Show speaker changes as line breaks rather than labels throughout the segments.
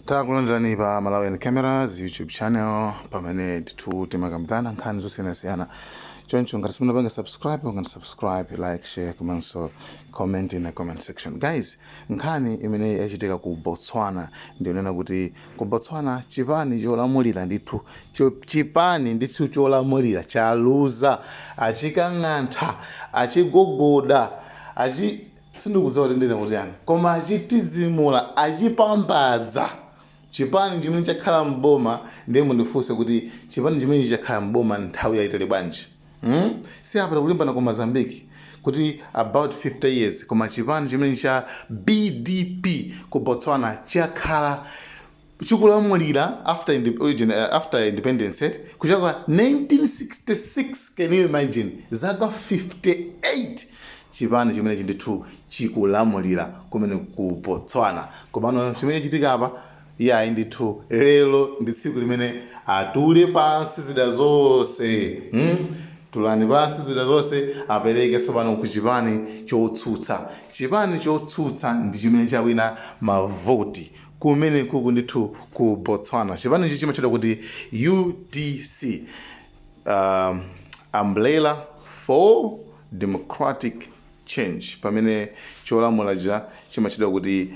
Takulandirani pa Malawian Cameras YouTube channel, pamene ndithu timakambirana nkhani zosiyanasiyana. Choncho ngati simunapanga subscribe, ungani subscribe, like, share komanso comment in the comment section. Guys, nkhani imene yachitika ku Botswana ndionena kuti ku Botswana chipani cholamulira ndithu, chipani ndithu cholamulira chaluza, achikang'antha, achigogoda, achi sindikudziwa kuti ndine kuti yani, koma achitizimula, achipambadza chipani chimene chakhala mboma. Ndiye mundifunse kuti chipani chimene chakhala mboma nthawi yayitali bwanji, Si apa tikulimbana ku Mozambique kuti about 50 years, koma chipani chimene cha BDP ku Botswana chakhala chikulamulira after independence, kuchoka 1966. Can you imagine? Zaka 58 chipani chimene ndithu chikulamulira kumene ku Botswana. Komano chimene chitika apa, iyayi ndithu, lero ndi tsiku limene atule pansi zida zonse, Tulani pansi zida zonse, apereke tsopano ku chipani chotsutsa. Chipani chotsutsa ndi chimene chawina mavoti kumene kuku ndithu ku Botswana. Chipani ichi chimatchedwa kuti UDC, Umbrella for Democratic Change, pamene cholamula cha chimatchedwa kuti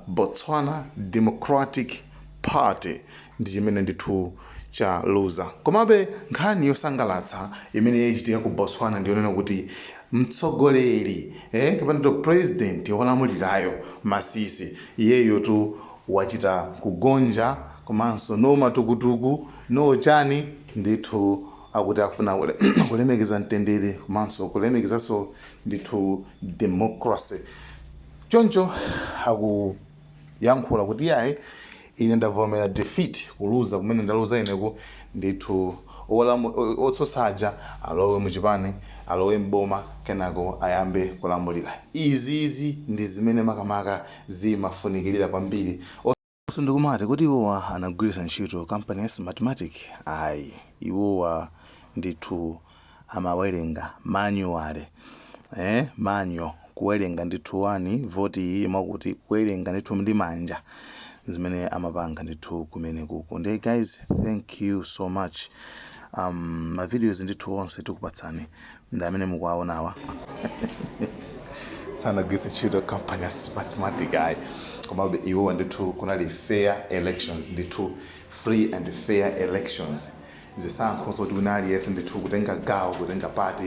Botswana Democratic Party ndi chimene ndithu chaluza. Komabe nkhani yosangalatsa imene yachitika ku Botswana ndiyonena kuti mtsogoleri, kapena to president wolamulirayo Masisi, iyeyo tu wachita kugonja, komanso no matukutuku, no chani ndithu. Akuti akufuna kulemekeza mtendere komanso kulemekezanso ndithu democracy. Choncho akuyankhula kuti yayi, ine ndavomera defeat, kuluza kumene ndaluza ineku ndithu, otsutsa aja alowe muchipani, alowe mboma, kenako ayambe kulamulira. Izizi ndi zimene makamaka zimafunikirira kwambiri. So ndikumati kuti iwowa anagwiritsa ntchito kampani ya Smartmatic? Ayi, iwowa ndithu amawerenga manually, manual kuwerenga ndithu, wani voti iyi mwakuti, kuwerenga ndithu ndi manja, zimene amapanga ndithu kumene kuku. Ndiye guys, thank you so much. Ma videos ndithu onse tikupatsani ndi amene mukuwaonawa. Sanagwiritse ntchito kampani ya Smartmatic ayi, komabe iwowa ndithu kunali fair elections ndithu, free and fair elections, zisankho zoti wina aliyense ndithu kutenga gawo, kutenga part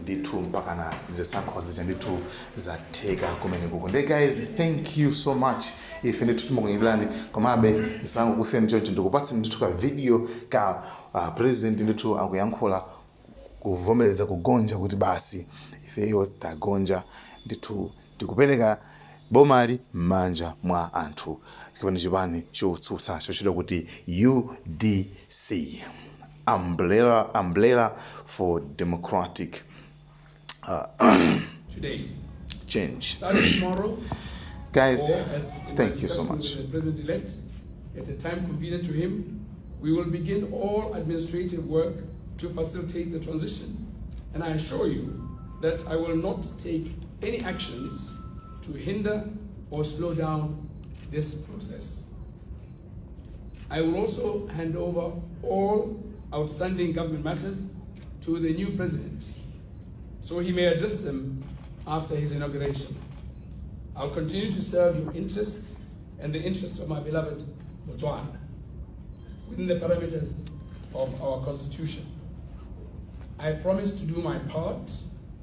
ndithu, mpakana zisankho zija ndithu zatheka kumene kuko. Ndiye guys, thank you so much. Ife ndithu timakunyadirani. Komabe ndisangokusiyani choncho, ndikupatseni ndithu ka video ka president ndithu akuyankhula kuvomereza kugonja, kuti basi, ifeyo tagonja ndithu, tikupereka bomali m'manja mwa anthu kapena chipani chotsutsa chochedwa kuti UDC, Umbrella for Democratic
today.
Change.
Starting tomorrow,
Guys,
or as in my
thank you so
discussion
much.
with the president-elect, at a time convenient to him, we will begin all administrative work to facilitate the transition. And I assure you that I will not take any actions to hinder or slow down this process. I will also hand over all outstanding government matters to the new president so he may address them after his inauguration. I'll continue to serve your interests and the interests of my beloved Botswana within the parameters of our constitution. I promise to do my part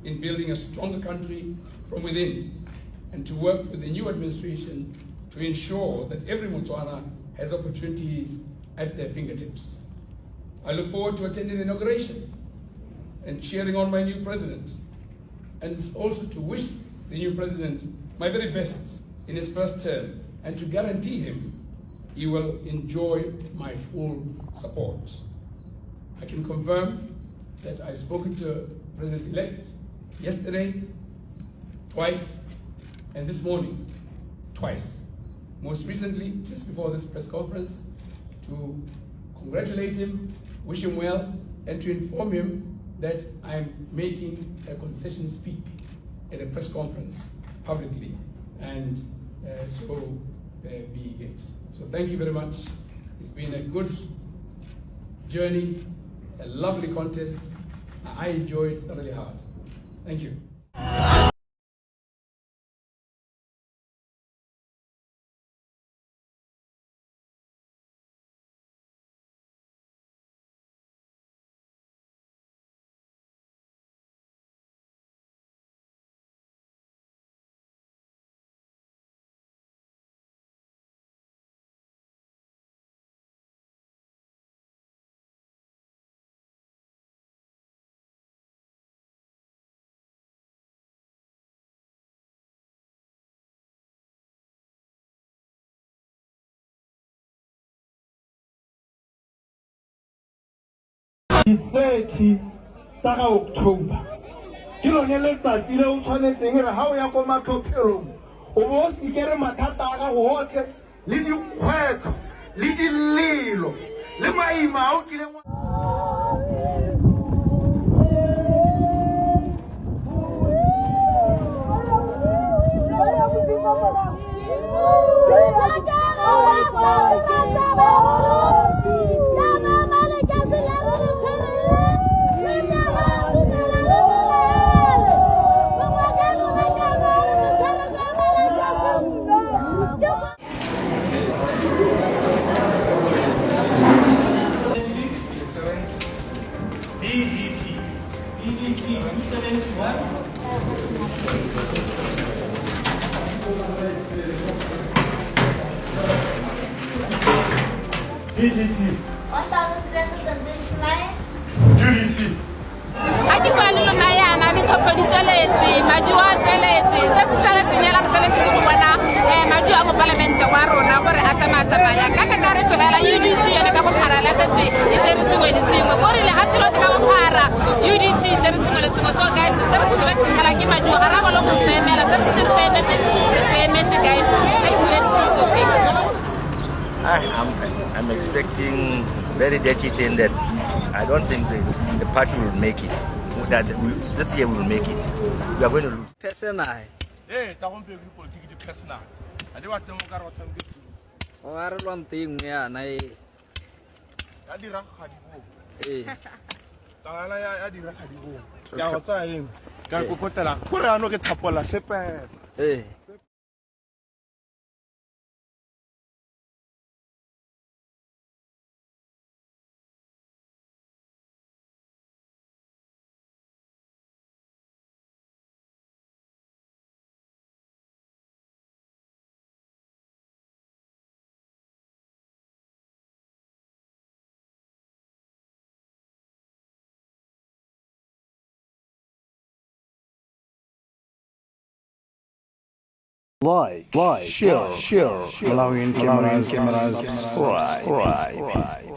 in building a stronger country from within and to work with the new administration to ensure that every Motswana has opportunities at their fingertips. I look forward to attending the inauguration and cheering on my new president, and also to wish the new president my very best in his first term and to guarantee him he will enjoy my full support. I can confirm that I've spoken to President-elect yesterday twice and this morning twice. Most recently, just before this press conference, to congratulate him, wish him well, and to inform him that I'm making a concession speak at a press conference publicly. And so be it. So thank you very much. It's been a good journey, a lovely contest. I enjoyed thoroughly hard. Thank you.
Di-30 tsa ga October ke lone letsatsi le o tshwanetseng re ga o ya ko matlhophelong o bo o sikere mathata a gago otlhe le dikgwetlho le dilelo le maima a o kileng
BDP. BDP 271.
BDP.
1329.
UDC.
Ga ke bua le lona yana, ditlhopho di tsweletse, maduo a tsweletse. Se se saletseng fela, re saletse ke go bona maduo a mopalamente wa rona gore a tsamaya tsamaya. Ka kakaretso fela, UDC yone ka bophara la setse e tsere sengwe le sengwe, ko rile ga tshelote ka bophara UDC e tsere sengwe le sengwe. So guys, se re se sebetseng fela ke maduo, ga ra bolo go se emela. Se re se emetse, re se emetse, guys. Thank you and peace, okay.
I'm expecting very dirty thing that I don't think the party will make it. That this year we will make it. We are going to lose.
Personal.
Ee, tsa gompieno dipolotiki di personal, ga di batle mo kare ba tshameke.
O a re lwante e nngwe yana e.
Ya dira ga di bo.
Ee.
Tagala ya dira ga di bo. Ke a go tsaya eng ka kokotela kore ano ke thapola sepe.
Ee.
Like, share, Malawian cameras, subscribe.